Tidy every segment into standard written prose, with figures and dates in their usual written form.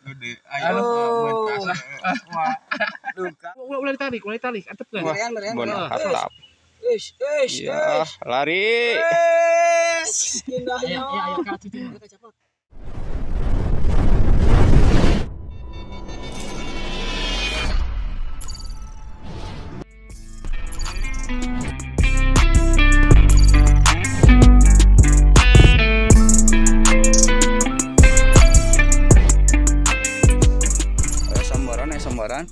Gede. Ayo wah. Duka. Ulah ditarik, antepkeun. Bon hatap. Ish, ish, Ya, lari. Ish. Indahnya. Ya, ya, cuci. Sambaran.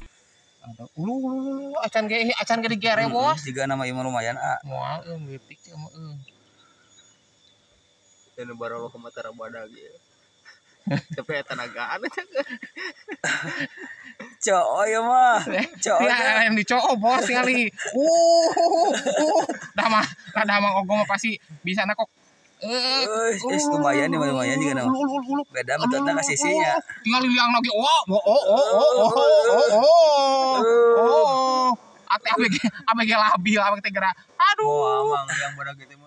Ulu ulu acan ge digere bos. Jika nama ieu lumayan a. Moal euy leutik mah euy. Teu barolo ka matara badag ieu. Tapi eta nagaan aja. Coo ieu mah. Coo. Ya yang dicoo bos tingali. Dah mah ogo mah pasti bisa na kok. Lumayan nih, lumayan juga nama. Beda betulnya ke sisinya. Tinggal liang lagi. Oh, oh, oh, oh, oh, oh, oh. ABG labil, ABG gerak. Aduh. Wah, mang yang badag itu mah.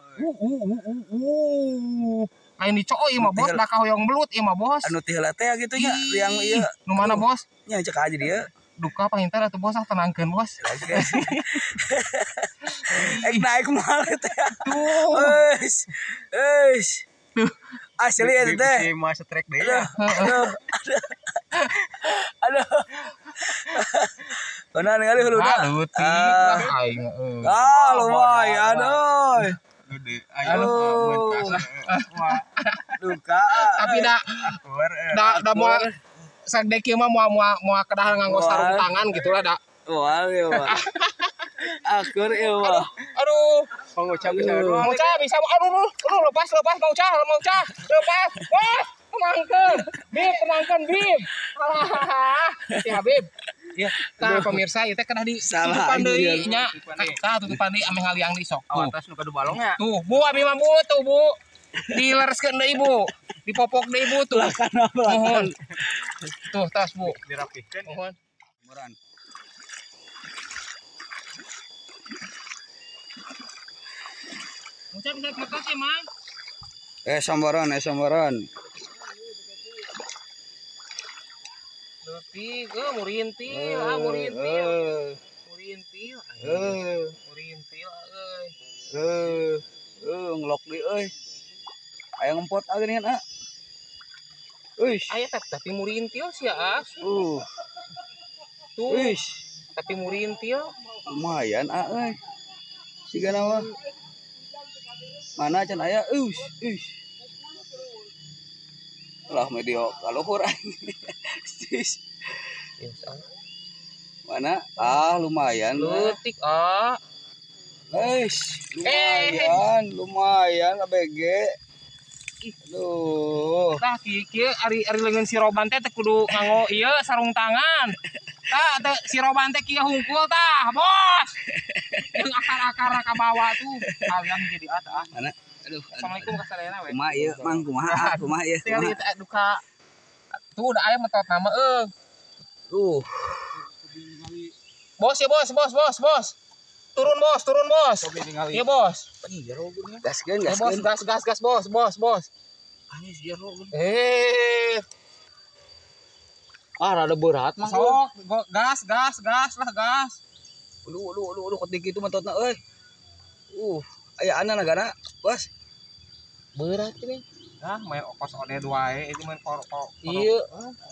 Lain dicoo ieu mah bos, da kahoyong belut ieu mah bos. Anu teh heula teh gitu nya, liang ieu. Nu mana bos? Nya cek aja dia. Duka panginten atuh bos, ah tenangkeun bos. Ek naik moal teh. Euy. Euy. Asli eta teh. Si mah strike deui ya. Aduh. Aduh. Benar ningali huluna. Leutik lah aing euy. Ah, lumayan euy. Gede. Ayo wah. Duka. Tapi da moal sagde kieu mah moal kedah nganggo sarung tangan gitulah da. Moal ieu mah. Akur ieu mah. Aduh. Mang Uca bisa. Mang Uca bisa. Aduh, aduh, lepas Mang Uca, lepas. Wah, tenangkeun. Bib, tenangkeun, Bib. Alah, ya Bib. Ya, tah pemirsa ieu teh kedah di tutupan deui nya. Tah tutupan deui ameh ngaliang deui sok. Tuh. Atas nu kadu balong nya. Tuh, Bu, abi mah Bu tuh, Bu. Dilereskeun deui, Bu. Dipopok deui, Bu tuh. Mohon. Tuh, tas, Bu. Dirapihkeun. Mohon. Muran. Uca bisa lepas ya, Mang? Sambaran, sambaran. Leutik, murintil, ah murintil. Murintil. Murintil euy. Ngelok deui euy. Aya ngempot geuningan ah. Euy. Aya tapi murintil sia ah. Tuh. Euy. Tapi murintil lumayan ah euy. Sigana mah. Mana can aya euy, euy. Lah medio kaluhur aing. Mana? Ah, lumayan. Leutik ah. Eish, lumayan, lumayan ABG. Aduh. Tah kieu ari leungeun si Roban teh kudu nganggo ieu sarung tangan. Tah teh si Roban teh kieu hungkul tah, bos. Jeung akar-akar ka bawah tuh. Aliang jadi ah. Mana? Aduh. Assalamualaikum kasadayana we. Kumaha ieu, Mang? Kumaha? Kumaha ieu? Tinggal duka. Tuh udah aya metot nama euy. Tuh. Bos ya bos, bos, bos, bos. Turun bos, turun bos. Iya bos. Gaskeun, Ya bos, gaskeun. gas, gas, gas bos, bos, bos. Eh. Ah, rada berat Mang. Sok, gas, gas, gas lah gas. Aduh, aduh, aduh, aduh, ketik itu metotna euy. Aya ana nagana, bos. Berat ini. Ah, main okos ode wae, itu main kor. Iya,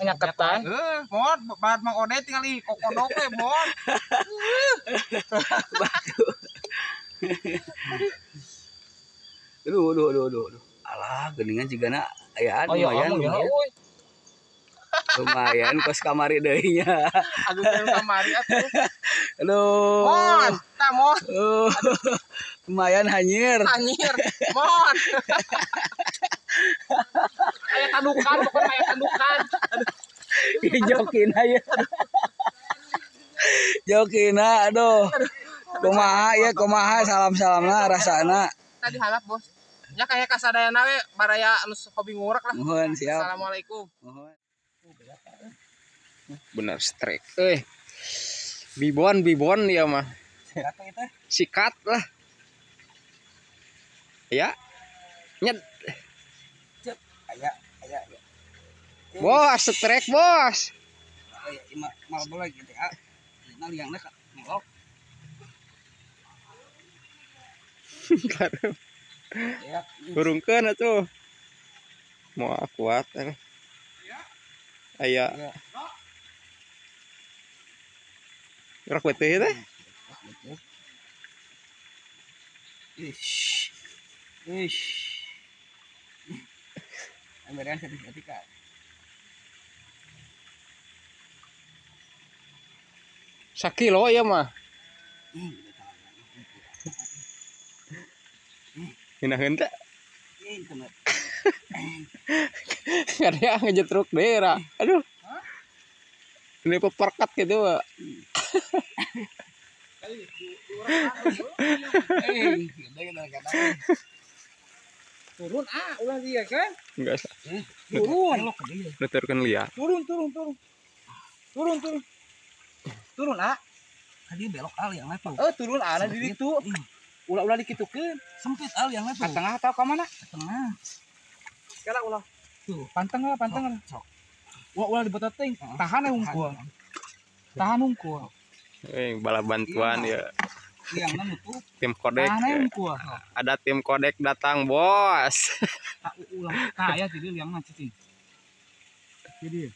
nyaketan. Mon, barat Mang Ode tinggal di kokodok we, Mon. Batu. Aduh, aduh, aduh, aduh, aduh. Alah, geuningan jigana ayaan lumayan, lumayan. Lumayan kos kamari deui nya. Aduh, kamari atuh. Aduh. Mon, tah Mon. Lumayan hanyir. Hanyir, Mon. Aya tandukan, pokoknya aya tandukan. Aduh. Jokina ya. Jokina, aduh. Kumaha ya, kumaha salam-salamna rasana. Tadi halap, Bos. Ya kayak kasadayana we baraya anu hobi ngurek lah. Mohon siap. Assalamualaikum. Mohon. Bener strike. Bibon dia mah. Sikat lah. Ya. Nyet. Aya, aya. Bos, strike bos. Mal boleh gitu ya. Nah, liangna melok. Ya. Burungkeun atuh. Mau kuat eh. Aya. Gerak beuteui teh. Ish. Ish. Amberan saeutik-saeutik. Sakilo ya mah. Nginaheun teh. Kada ngejetruk daerah. Aduh. Ini peperkat gitu, Pak. Turun ah, ulah dia kan? Enggak. Turun. Nuturkeun liar. Turun, turun, turun. Turun, turun. Turun ah. Tadi belok al yang tuh. Eh, turun ah di ditu. Ulah-ulah dikitukeun. Sempit al yang tuh. Ke tengah atau ke mana? Ke tengah. Sekarang ulah. Tuh, panteng lah, panteng lah. Sok. Ulah ulah dibeteteng. Tahan hungkul. Tahan hungkul. Eh, bala bantuan ya. Liangna nutup. Tim kodek. Tahan hungkul. Ada tim kodek datang, bos. Tak ulah. Tah ya jadi liangna cicing. Jadi.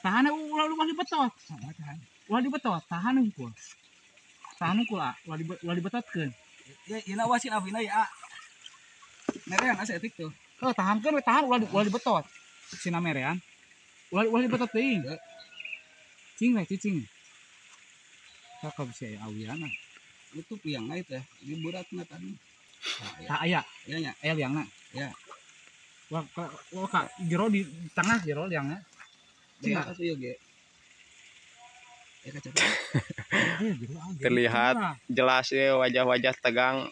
Tahan ulah ulah dibetot. Ulah dibetot, tahan hungkul. Tahan hungkul ah, ulah dibetotkeun. Ya, ieu awasin abina ya. Merean asa etik tuh. Oh, tahankeun we tahan ulah ulah dibetot. Sina merean. Ulah ulah dibetot teuing. Cing we cicing. Cakep sih aya awiana. Nutup liangna itu ya. Ini beratna tadi. Tah aya. Iya nya. Aya liangna. Ya. Wah, wah ka jero di tengah jero liangna. Cing atuh ieu ge. Ya kaca. Terlihat jelas ya wajah-wajah tegang.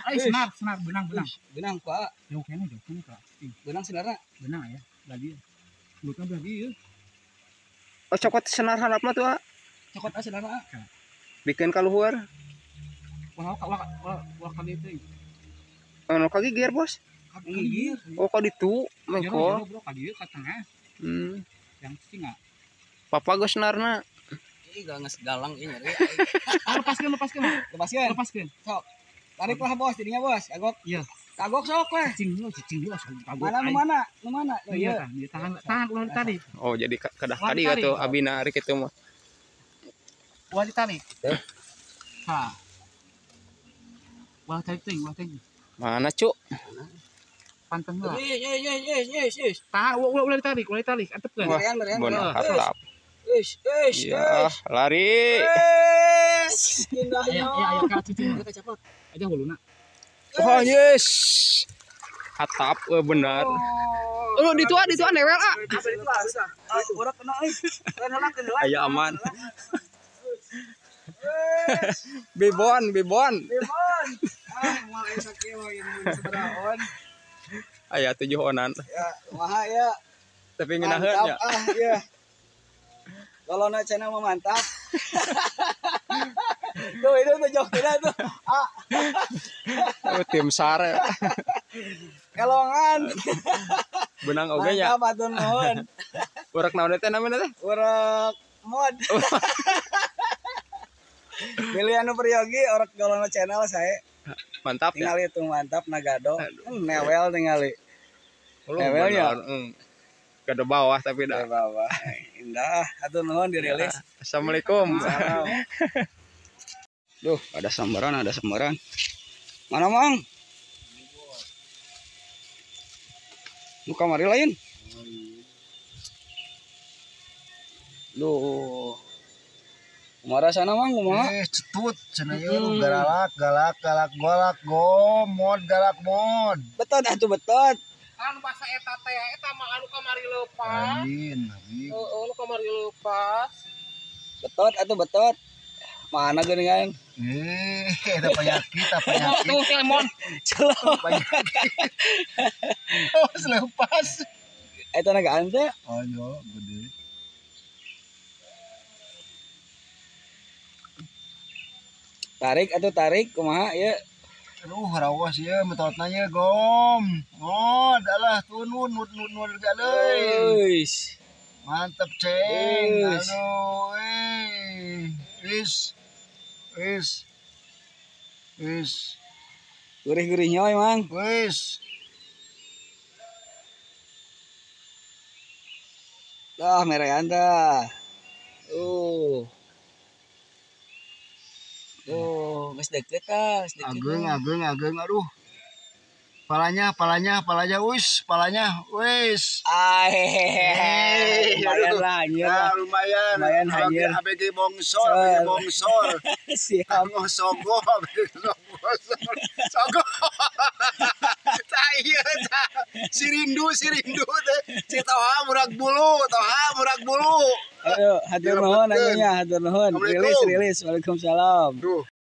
Ay, senar, senar, benang, benang. Benang, Pak. Jauh kene, jauh kene, Pak. Benang senarna. Benang ya, lagi. Mulutna lagi ya. Oh, cokot senar handapna tuh, ah. Cokot ah senarna. Bikeun ka luhur. Wah, wah, wah, wah kali itu. Anu ka gigir, Bos. Gigir. Oh, ka ditu, mengko. Jero, ka dieu ka tengah. Yang cicing ah. Papa geus senarna. Ih, geus galang ieu nyeri. Ah, lepaskeun, lepaskeun. Lepaskeun. Lepaskeun. Sok. Tariklah bos jadinya bos, kagok. Iya. Kagok sok weh. Cicing dulu, cicing dulu kagok. Mana nu mana? Nu mana? Oh iya, tahan, tahan ulah ditarik. Oh, jadi kedah kadi atuh abina ari kitu mah. Ulah ditarik. Ha. Ulah tarik teuing, ulah teuing. Mana, Cuk? Panteng heula. Ih, Tahan, ulah ulah ditarik, ulah ditarik, antepkeun. Merean, merean. Mantap. Ish, ish, ya, lari. Ish, indahnya. Ya, ya, ka cicing. Aja huluna. Oh, yes. Atap benar. Oh, ditu ah newel ah. Urang kena euy. Aya aman. Bibon, bibon. Bibon. Ah, moal aya sakieu ieu sabaraha on. Aya 7 onan. Ya, kumaha ya. Tapi ngeunaheun nya. Ah, iya. Golona channel mah mantap. Tuh itu tuh joknya tuh. Ah. Oh, tim SAR. Kelongan. Benang oge nya. Mantap atuh nuhun. Urek naon teh namina teh? Urek mod. Biliano Priyogi orek Golona channel saya. Mantap ya. Tingali itu mantap nagado. Newel tingali. Newelnya. Ke bawah tapi dah. Ke bawah. Indah, atuh nuhun dirilis. Assalamualaikum. Duh, ada sambaran, ada sambaran. Mana, Mang? Nu kamari lain. Duh. Kumaha sana, Mang? Kumaha? Cetut cenah ieu galak galak galak golak gomod galak mod. Betot atuh betot. Kan bahasa eta teh eta mah anu kamari leupas. Lain, Habib. Heeh, anu kamari leupas. Betot atuh betot. Mana geuningan? Eta penyakit, eta penyakit. Tuh telepon. Celok. Oh, lepas. Eta nagaan teh. Oh, yo, gede. Tarik atuh tarik kumaha ieu? Aduh, rawas ieu metotna ieu gom. Mod alah tunun nut nut nut galeuy. Mantap ceng. Aduh, wis. Wis. Wis. Gurih-gurih nyoy, Mang. Wis. Dah merean tah. Oh, geus deket tah, geus deket. Ageng, ageng, aduh. Palanya, wis, palanya, wis. Lumayan lah, anjir. Nah, lumayan. Lumayan anjir. ABG bongsor, ABG bongsor. Siap. Sogo, ABG sogo. Sogo. Tah ieu tah. Si rindu teh. Si Toha murag bulu, Toha murag bulu. Ayo, hatur nuhun anjingnya, hatur nuhun. Rilis. Waalaikumsalam. Duh.